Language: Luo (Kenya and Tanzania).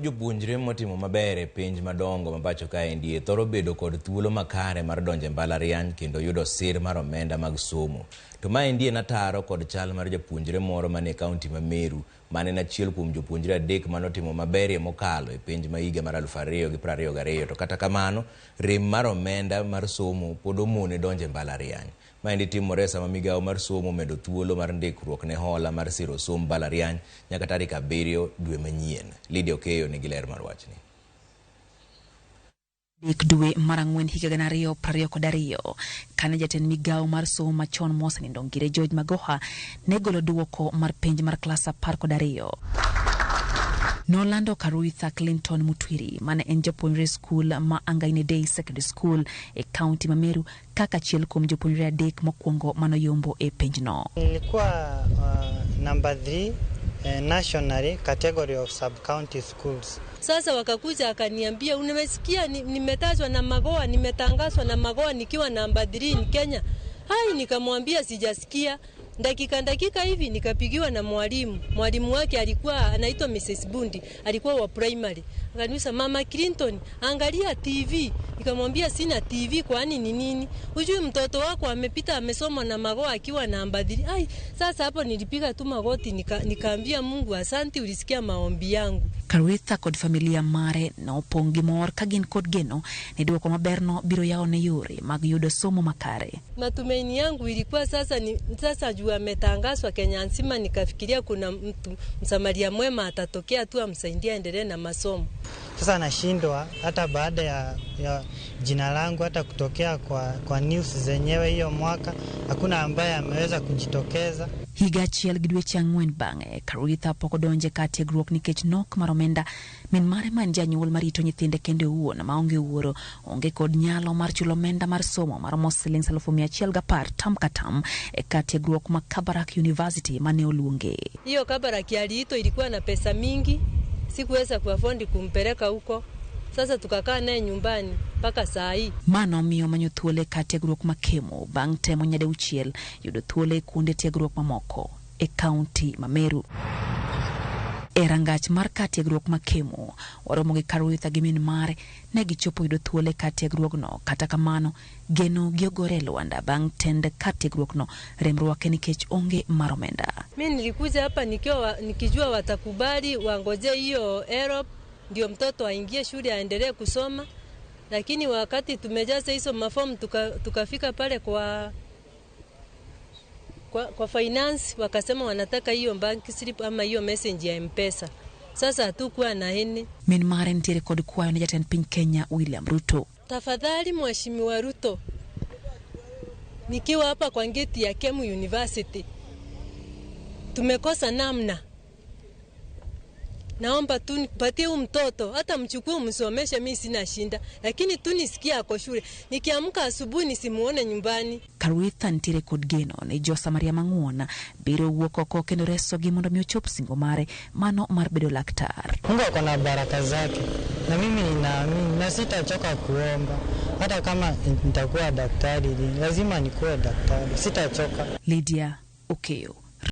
Jopuonjre motimo maber e penj madongo ma pacho kaendi thoro bedo kod thuolo makare mar donjo e mbalariany kendo yudo sir mar omenda mag somo. To maendi en ataro kod chal mar japuonjre moro manie kaunti ma Meru mane en achiel kuom jopuonjre adek manotimo maberie mokalo e penj ma higa mar 2022 to kata kamano rem mar omenda mar somo pod omone donjo e mbalariany. Maendi timore sama migawo mar somo omedo thuolo mar ndikruok ne hola mar siro somb mbalariany nyaka tarik 7 dwe manyien. Lydia Okeyo nigi ler mar wachni. 3 dwe mar 4 higa 2022 kane jatend migawo mar somo machon mosenindo Ngire George Magoha ne golo duoko mar penj mar klas 12. Nolando Karuitha Clinton Mutwiri mane en japuonjre skul ma Angaine Day Secondary School e kaunti ma Meru kaka achiel kuom jopuonjre 3 mokwongo manoyombo e penjno. Nilikuwa number 3 nationally category of sub-county schools. Sasa wakakuja akaniambia, umesikia nimetajwa na Magoha, nimetangazwa na Magoha nikiwa namba 3 in Kenya. Hai, nikamwambia sijasikia. Dakika hivi nikapigiwa na mwalimu. Mwalimu wake alikuwa anaitwa Mrs. Bundi, alikuwa wa primary. Akaniuliza, Mama Clinton, angalia TV. Nikamwambia sina TV, kwani ni nini? Ujui mtoto wako amepita amesoma na Magoha akiwa namba 3. Ai, sasa hapo nilipiga tu magoti nikaambia Mungu asante, ulisikia maombi yangu. Karuitha kod familia mare nopong' gi mor ka gin kod geno ni duoko maberno biro yawo ne yore mag yudo somo makare. Matumaini yangu ilikuwa sasa ni sasa juu ametangazwa Kenya nzima, nikafikiria kuna mtu msamaria mwema atatokea tu amsaidie aendelee na masomo. Sasa nashindwa hata baada ya jina langu hata kutokea kwa news zenyewe hiyo mwaka, hakuna ambaye ameweza kujitokeza. Higa achiel gi dweche 4 bang'e, Karuitha pok odonje kar tiegruok nikech nok mar omenda. Min mare ma en janyuol marito nyithinde kende owuon maonge wuoro, onge kod nyalo mar chulo omenda mar somo maromo siling 110,000 tam ka tam e kar tiegruok ma Kabarak University mane oluonge. Hiyo Kabarak aliitwa ilikuwa na pesa mingi, sikuweza kuafford kumpeleka huko. Sasa tukakaa naye nyumbani mpaka saa hii. Mano miyo manyo thuolo e kar tiegruok ma Kemu bang' temo nyadauchiel yudo thuolo e kuonde tiegruok mamoko e kaunti ma Meru. E rangach mar kar tiegruok ma Kemu, waromo gi Karuitha gi min mare ne gichopo yudo thuolo e kar tiegruogno. Kata kamano, geno gi ogore e lwanda bang' tend kar tiegruokno rem rwake nikech onge mar omenda. Mimi nilikuja hapa nikijua watakubali wangoje hiyo Europe ndio mtoto aingie shule aendelee kusoma, lakini wakati tumejaza hizo mafomu tukafika pale kwa finance wakasema wanataka hiyo bank slip ama hiyo message ya M-Pesa. Sasa hatukuwa na hini. Min mare nitiere kod kwayo ne jatend piny Kenya William Ruto. Tafadhali Mheshimiwa Ruto, nikiwa hapa kwa geti ya Kemu University tumekosa namna. Naomba tu nipatie huyu mtoto, hata mchukue umsomeshe, mimi sina shinda, lakini tu nisikie ako shule. Nikiamka asubuhi nisimuone nyumbani. Karuitha nitiere kod geno ni jo Samaria mang'won biro wuok oko kendo resogi mondo mi ochop singo mare mano mar bedo laktar. Mungu ako na baraka zake na mimi ninaamini na sitachoka kuomba. Hata kama nitakuwa daktari, lazima nikuwe daktari, sitachoka. Lydia Okeyo,